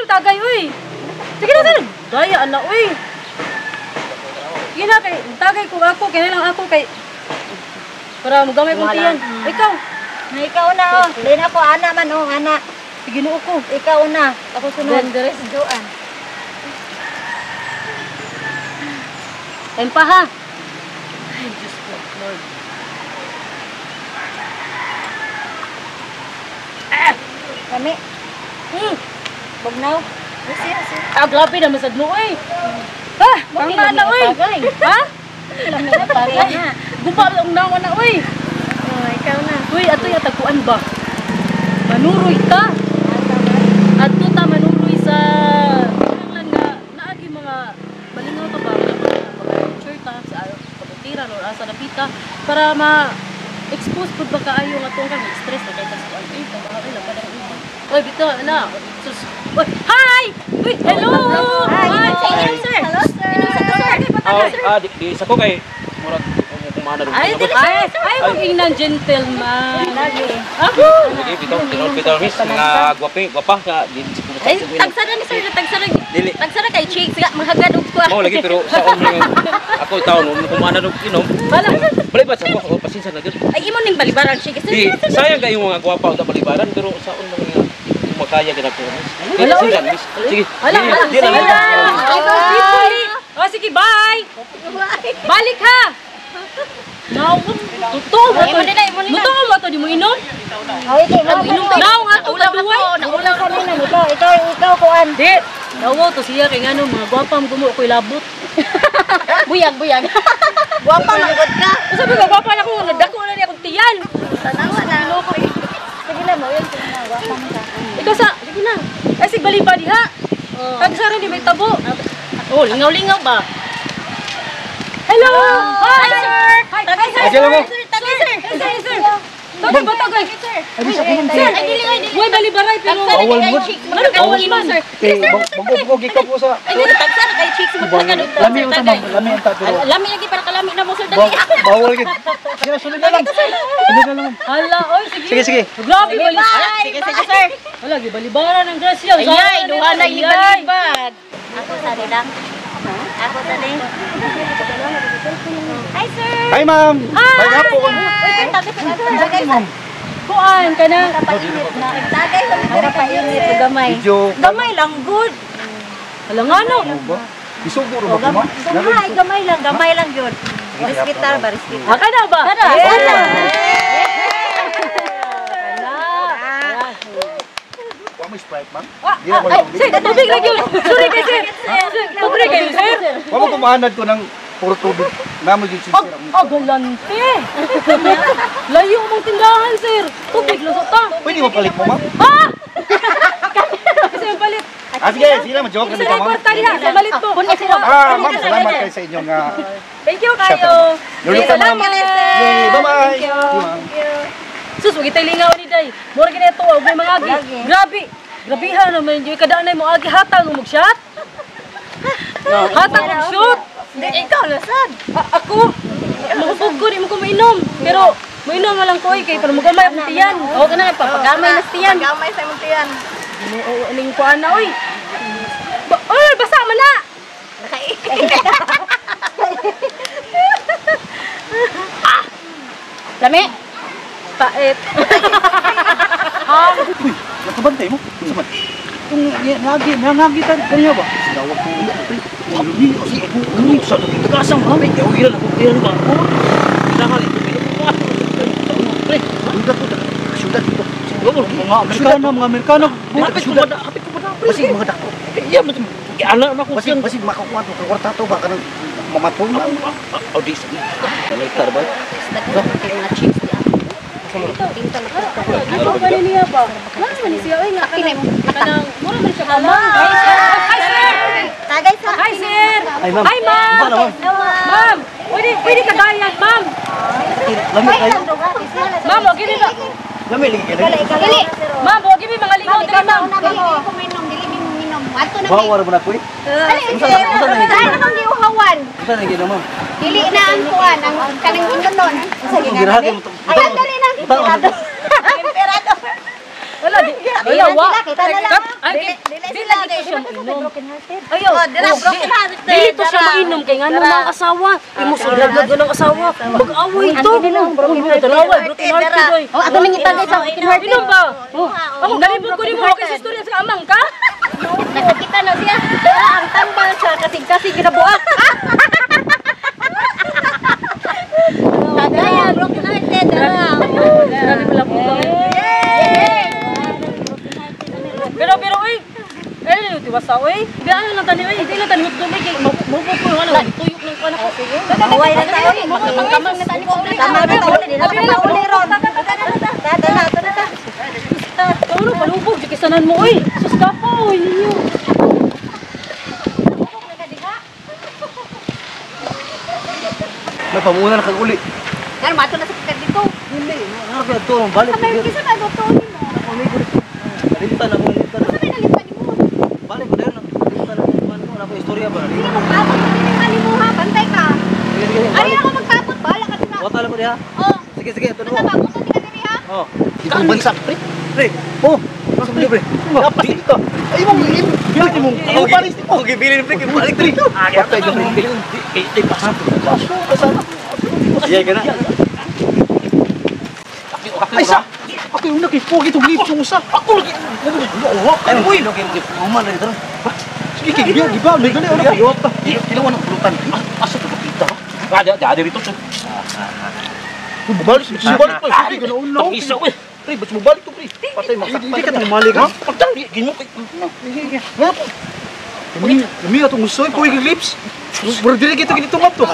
tagay oy. Sige na sir. Daya ana oy. Sige na kay tagay ko ako kay lang ako kay para mogamay kong tiyan. Ikaw. Na ikaw na oh. Dili na ko ana man oh, ana. Sige Ginoo ko. Ikaw na. Ako sunod. Dere doan. Empa ha. Ay, Diyos ko, Lord. Ah! Kami. Bugnaw. Ah, grabe na masad mo oy. Ha, tama na oy. Ha? Lami na pagay. Guba ang nawa na oy. Oh, ikaw na. Uy, atoy atagpuan ba? Manuroy ta. Adto ta manuroy sa kinahanglan nga naagi mga malingaw ta ba mga church ta sa kabutiran or asa napita para ma expose pud ba kaayo nga atong kang stress na kay tas kuan ay trabaho ay laban ang uban. Oy bitaw na. Sus. Oy, hi. Uy, hello. Hi, sir. Hello, sir. Ah, di sa ko kay murag kumana ro. Ay, ay, ay, maging gentleman. Ako. Lagi bitaw tinuod bitaw miss mga gwapi, gwapa ka di Ay, tagsara ni sir, tagsara. Dili. Tagsara kay chicks, mahagad og kuha. Mao lagi pero sa on ako taon kumana og inom. Balik ba sa ko, oh, pasensya na gyud. Ay imo ning balibaran chicks. Di sayang kayo mga gwapa og balibaran pero sa on man nga makaya gid ako. Wala, Pasensya na, miss. Sige. Wala, wala. Di na lang. Oh, sige, bye. Balik ha. Now, totoo ba to? Totoo ba to? Di mo inom? Ay, di mo Inom now nga to kaduway. Naulang kanina ikaw, ikaw, ikaw kuan. Di. Dawo to siya kay ngano mga gwapa mo gumo ko'y labot. Buyag, buyag. Gwapa man gud ka. Usa ba gwapa na ko nadako na niya akong tiyan. Tanawa na. Sige na mo, yan sige na gwapa man ka. Ikaw sa, sige na. Ay sig baliba diha. Tagsara ni may tabo. Oh, lingaw-lingaw ba? Hello! Hi, sir! Hi, hi, sir! Okay lang mo. Tagay, sir! Sir, sir! Tagay ba, tagay? Sir, Sir, ay dili, ay dili. Uy, balibaray, pero... Bawal mo. Ano, bawal man, sir? Mag-ugog ikaw po sa... Ay dili, tagsara kay chicks magkagan og Lami ang tamang, lami ang ta, pero... Lami lagi para kalami na mo sir dali. Bawal gid. Sige, sunod na lang. Sunod na lang. Hala, oy, sige. Sige, sige. Grabe, balibaray. Sige, sige, sir. Hala, gibalibaran ang grasya. Ay, duha na ibalibad. Ako sa lang. Ako sa din. Hi, sir. Hi, ma'am. Hi. Hi, hapon. Tagay, Ma'am. Kuan ka na. Nakapainit na. Tagay, nakapainit. Gamay. Medyo... Gamay lang, good. Hala nga, no. Isugo ro ba ko, ma'am? Gamay, gamay lang, gamay lang yun. Respitar ba, respitar. Haka na ba? Kada. Hala. Wa mo Sprite, ma'am? Ay, sir, tubig lang yun. Sorry kay sir. Tubig kayo, sir. Wa mo kumahanad ko ng puro tubig. Namo jud Ag, sincere. agalante. Layo mong tindahan, sir. Tubig lang sa ta. Pwede mo palit mo, ma'am? Ha? Kasi yung palit. Ah, sige, sige lang, ma-joke Kasi kami na ma'am. kwarta diha, sa malit mo. Ah, ma'am, salamat kayo sa inyong Thank you kayo. You're welcome, ma'am. Salamat. Yay, bye-bye. Ma'am. Sus, wag itay lingaw ni Day. Mura gina ito, og may mga agi. Grabe. Grabihan naman yun. Kadaan na mo agi hatag mo shot. Hatag mo shoot. Hindi, ikaw lasad. Ako, mahubog ko, di mo ko mainom. Pero, mainom na lang ko eh, kay para magamay akong tiyan. Oo ka na, papagamay na tiyan. Pagamay sa imong tiyan. Ginoo, aning kuan na, oy. Oy, basa man na! Lami. Pait. Uy, nakabantay mo? Unsa man? Kung nagi, nangagi tan kanya ba? Dawag ko pre. Lumi, kasi ako lumi sa tagasang ha. Ay, ilan ako ilan ba? Kinahanglan ito pre. Sudat ko, sudat dito. Mga Amerikano, mga Amerikano. Hapit ko ba na? Hapit ko ba na? Basig mga dako. Iya, ana na ko Basig, basig makakuha to kwarta to ba kanang mamatong na. Oh, di sa. Nalitar ba? Mga chicks diya. Ano ba niya ba? Wala man ni siya oy nga kanang kanang mura man siya kamang. Hi sir. Tagay sa. Hi sir. Hi, ma'am. Hi ma'am. Ma'am, pwede pwede kagayan, ma'am. Lami kayo. Ma'am, o gini ba? Lami lagi kayo. Dili. Ma'am, o gini mga lingaw diri ma'am. Dili ko minom, dili minom. Adto na. Bawar mo na ko eh. Dali, dali na kang giuhawan. Unsa na gina ma'am? Dili na ang kuan, ang kanang indonon. Unsa Giraha kay mo. Ay, dali na. Emperador. Wala di. Wala wa. Kita na lang. Ay, Dili sila kay siya mainom. Broken hearted. Ayaw. Oh, dira broken hearted. Dili to siya mainom kay ngano mga asawa. Imo sudlaglag ng asawa. Mag-away to. Broken hearted. Broken hearted oy. Oh, ato ning itagay sa broken hearted. Inom ba? Oh, ako nalibot ko nimo kay sa istorya sa amang ka. Nakakita na siya. Dara ang tambal sa kasing-kasing ginabuak. Tagayan, broken hearted. Dara. Grabe pala po kami. Pero pero oy. Eh, tiwasa oy. Biya lang tani oy, hindi lang tani hutdom oy kay mubog ko ano, tuyok ng kuan ako. Mahuway na tayo. Pangkamas. Tama na tayo. Dili na tayo ron. Tata na, tata na. Tawro palubog di kisanan mo oy. Sus ka po oy ninyo. May pamuna na kag uli. Ngano mato na sa pagkad dito. Dili, harap ya to, balik. Kamay kisa ba doktor nimo? Nalimutan ako, nalimutan ako. Kamay nalipan nimo. Balik ko dahil, nalimutan ako. Ano ako istorya ba? Sige magpapot ka dili kalimuha, bantay ka. Sige, sige, Ari balik. ako magtapot, bahala ka dira. Wata lang ko diha. Oh, Sige, sige, ito na basta ko. pabuton di ka diri ha. Oh. Itong bansa, pre. Pre, oh. Nasa pre, pre. Dapat dito. Ay, mong bilit mo. Ay, palis mo. Okay, bilin pre, balik dito. Patay ka, pre. Kay kay pasok. Pasok, kasama. Iya ka na. Ay, sa. Ako yung naki, pogi itong lips yung usa. Ako lagi. Ay, uy, okay. Uma na dito. Sige, kay giba, giba. Dali, dali, ano ka? Kilawan ang pulutan. Asa to kita? Ada, ada rito. Bumalik, bumalik pa. Sige, ganoon na. Isa uy. Pre, ba't mabalik to, pre? Patay, masakpan. Hindi ka tumalik, ha? Pagtang ginyo kay. Nga po. Lami, lami atong usoy, pogi lips. Bro, dili kita ginitungap to.